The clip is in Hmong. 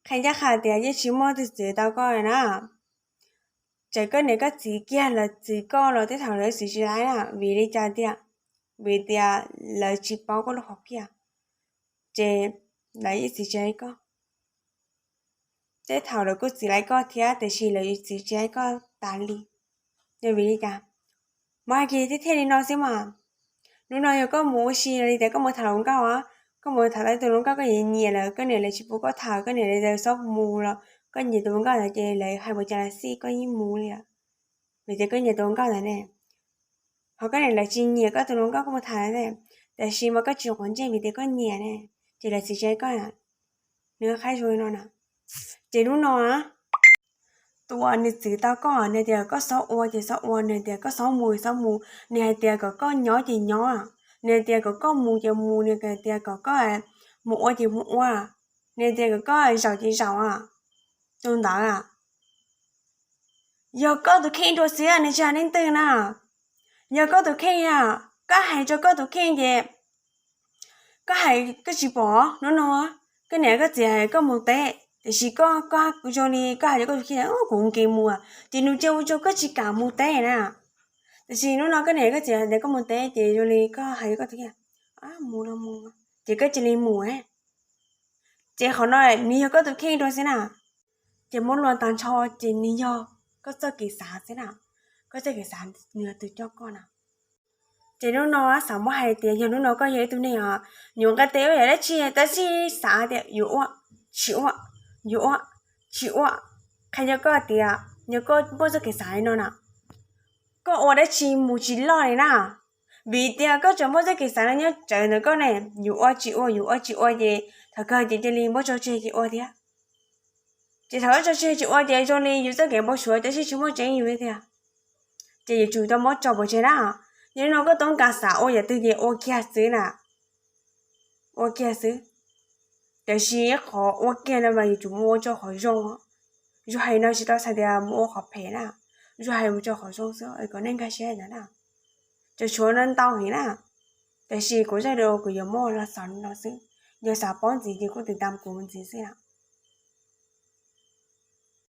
Qhia ncaj qha tias yeej tsis muaj tus txwv tau koj na. Txawm koj niam koj txiv kiag los txwv koj los tej thaum lawv txwv tsis laib na. Vim li cas tiag? Vim tias lawv tsis paub koj lub hom phiaj, ces lawv yeej txwv tsis laib koj. Tej thaum lawv kuj txwv laib koj thiab tiam sis lawv txwv tsis laib koj tas li. Yog vim li cas? Mas hais kiag thiaj li no xwb mas. Hnub no yog koj mus ua si li tias koj mus tham hluas nkauj, koj mus tham tau tus hluas nkauj koj nyiam nyiam lawm, koj niam lawv tsis pub koj tham, koj niam lawv txhob mus los koj nyiam tus hluas nkauj ntawd ces lawv hais puas cas los xij koj yeej mus li. Vim tias koj nyiam tus hluas nkauj ntawd ne, ho koj niam lawv tsis nyiam koj tus hluas nkauj koj mus tham ne, tiam sis mas koj tsis quav ntsej vim tias koj nyiam ne, ces lawv txwv tsis laib koj. Nws qhaib zoo li no na. Ces hnub no tus uas nws txwv tau koj, nws tias koj txhob ua ces txhob ua, nws tias koj txhob mus txhob mus, nws hais tias kom koj nyob ces nyob, nws tias kom koj mus ces mus, nws tias kom koj mus ua ces mus ua, nws tias kom koj zaum ces zaum. Tus ntawd yog koj tus kheej dua xwb, nws tsis hais leej twg na. Yog koj tus kheej, koj hais rau koj tus kheej ces koj hais koj tsis pom hnub no koj niam koj txiv hais koj mus teb, tiam sis koj, koj zoo li koj hais rau koj tus kheej, kuv nkees mus, ces nws cia ua rau koj tsis kam mus teb na. Tiam sis hnub no koj niam koj txiv hais tias koj mus teb ces zoo li koj hais rau koj tus kheej, mus los mus, ces koj cia li mus. Ces qhov no nws yog koj tus kheej dua xwb na. Ces muab luag tag nrho ces nws yog koj txoj kev xav xwb na. Koj txoj kev xav nws yog tus coj koj na. Ces hnub no xav muab hais tias yog hnub no koj yog ib tug neeg os, nyuam nqa tes ua yam dab tsi tab sis xav tias yuav ua, tsis ua, yuav ua, tsis ua. Qhia rau koj tias yog koj muaj txoj kev xav li no na, koj ua dab tsi mus tsis loj li na. Vim tias koj tseem muaj txoj kev xav no nyob tsawv ntawm koj ne, yuav ua tsis ua, yuav ua tsis ua ces thaum kawg ces cia li muab tso tseg ces ua thiab. Ces thaum koj tso tseg tsis ua ces zoo li yus txoj kev npau suav tab sis tsis muaj tseeb yus li tiag. Ces yuav tsum tau muab tso pov tseg na. Yog li no koj toob kas xav ua yam twg ces ua kiag xwb na. Ua kiag xwb. Tiam sis qhov ua kiag no mas yuav tsum mus ua rau qhov zoo. Yus hais no tsis tau hais tias mus ua qhov phem na. Yus hais mus rau qhov zoo xwb kom nej nkag siab ntawd na. Cov tshuav no ntau heev na, tiam sis kuv zaj video kuv yuav muab los xaus li no xwb. Yog xav paub ntxiv ces kuj tiv tam kuv ntxiv xwb na.